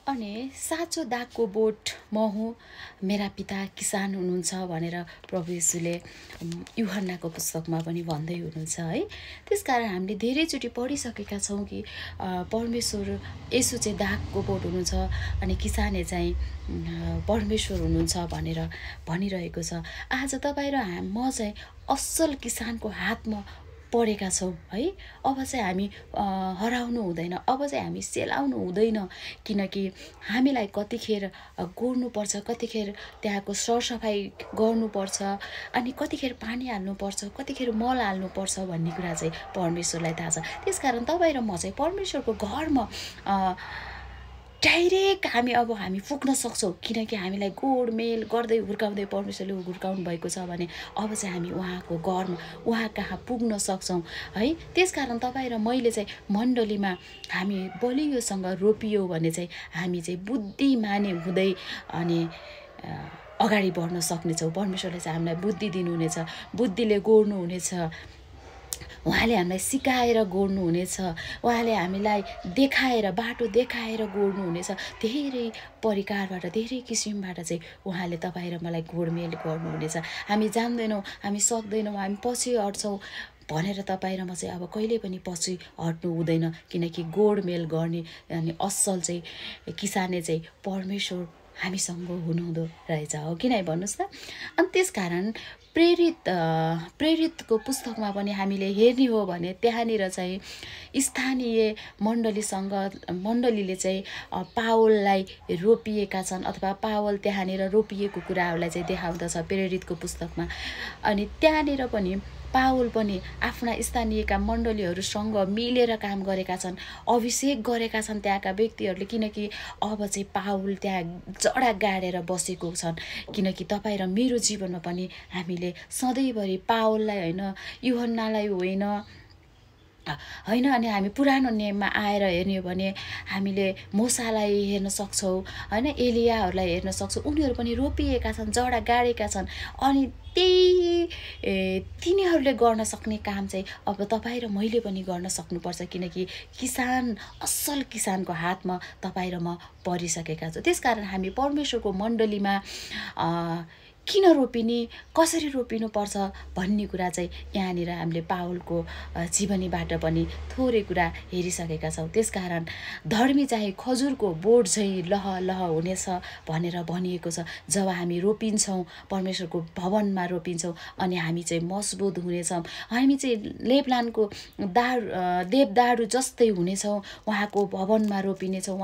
अनि साँचो दागको बोट म हुँ, मेरा पिता किसान हुनुहुन्छ भनेर प्रभु येशूले यूहन्नाको पुस्तकमा पनि भन्दै हुनुहुन्छ है। त्यसकारण हामीले धेरैचोटि पढिसकेका छौँ कि परमेश्वर येशू चाहिँ दागको बोट हुनुहुन्छ अनि किसाने चाहिँ परमेश्वर हुनुहुन्छ भनेर भनिरहेको छ। आज तपाईँ र म चाहिँ असल किसानको हातमा पढेका छौँ है। अब चाहिँ हामी हराउनु हुँदैन, अब चाहिँ हामी सेलाउनु हुँदैन, किनकि हामीलाई कतिखेर गोड्नुपर्छ, कतिखेर त्यहाँको सरसफाइ गर्नुपर्छ, अनि कतिखेर पानी हाल्नुपर्छ, कतिखेर मल हाल्नुपर्छ भन्ने कुरा चाहिँ परमेश्वरलाई थाहा छ। त्यसकारण तपाईँ र म चाहिँ परमेश्वरको घरमा डाइरेक्ट हामी पुग्न सक्छौँ, किनकि हामीलाई गोडमेल गर्दै हुर्काउँदै परमेश्वरले हुर्काउनु भएको छ भने अब चाहिँ हामी उहाँको घरमा उहाँ कहाँ पुग्न सक्छौँ है। त्यसकारण तपाईँ र मैले चाहिँ मण्डलीमा हामी बलियोसँग रोपियो भने चाहिँ हामी चाहिँ बुद्धिमानी हुँदै अनि अगाडि बढ्न सक्नेछौँ। परमेश्वरले चाहिँ हामीलाई बुद्धि दिनुहुनेछ, बुद्धिले गोड्नुहुनेछ, उहाँले हामीलाई सिकाएर गोड्नुहुनेछ, उहाँले हामीलाई देखाएर बाटो देखाएर गोड्नुहुनेछ। धेरै परिकारबाट धेरै किसिमबाट चाहिँ उहाँले तपाईँ र मलाई गोडमेल गर्नुहुनेछ। हामी जान्दैनौँ, हामी सक्दैनौँ, हामी पछि हट्छौँ भनेर तपाईँ र म चाहिँ अब कहिले पनि पछि हट्नु हुँदैन, किनकि गोडमेल गर्ने अनि असल चाहिँ किसाने चाहिँ परमेश्वर हामीसँग हुनुहुँदो रहेछ, हो कि नै भन्नुहोस् त। अनि त्यसकारण प्रेरितको पुस्तकमा पनि हामीले हेर्ने हो भने त्यहाँनिर चाहिँ स्थानीय मण्डलीले चाहिँ पावललाई रोपिएका छन् अथवा पावल त्यहाँनिर रोपिएको कुराहरूलाई चाहिँ देखाउँदछ प्रेरितको पुस्तकमा। अनि त्यहाँनिर पनि पावल पनि आफ्ना स्थानीयका मण्डलीहरूसँग मिलेर काम गरेका छन्, अभिषेक गरेका छन् त्यहाँका व्यक्तिहरूले, किनकि अब चाहिँ पावल त्यहाँ जडा गाडेर बसेको छन्। किनकि तपाईँ र मेरो जीवनमा पनि हामीले सधैँभरि पावललाई होइन, यूहन्नालाई होइन, अनि हामी पुरानो नियममा आएर हेर्ने हो भने हामीले मूसालाई हेर्न सक्छौँ होइन, एलियाहरूलाई हेर्न सक्छौँ। उनीहरू पनि रोपिएका छन्, जडा गाडेका छन्, अनि तिनीहरूले गर्न सक्ने काम चाहिँ अब तपाईँ र मैले पनि गर्न सक्नुपर्छ, किनकि असल किसानको हातमा तपाईँ र म परिसकेका छौँ। त्यसकारण हामी परमेश्वरको मण्डलीमा किन रोपिने, कसरी रोपिनुपर्छ भन्ने कुरा चाहिँ यहाँनिर हामीले पावलको जीवनीबाट पनि थोरै कुरा हेरिसकेका छौँ। त्यसकारण धर्मी चाहिँ खजुरको बोट चाहिँ लह लह हुनेछ भनेर भनिएको छ। जब हामी रोपिन्छौँ, परमेश्वरको भवनमा रोपिन्छौँ, अनि हामी चाहिँ मजबुत हुनेछौँ, हामी चाहिँ लेबनानको देवदारू जस्तै हुनेछौँ, उहाँको भवनमा रोपिनेछौँ।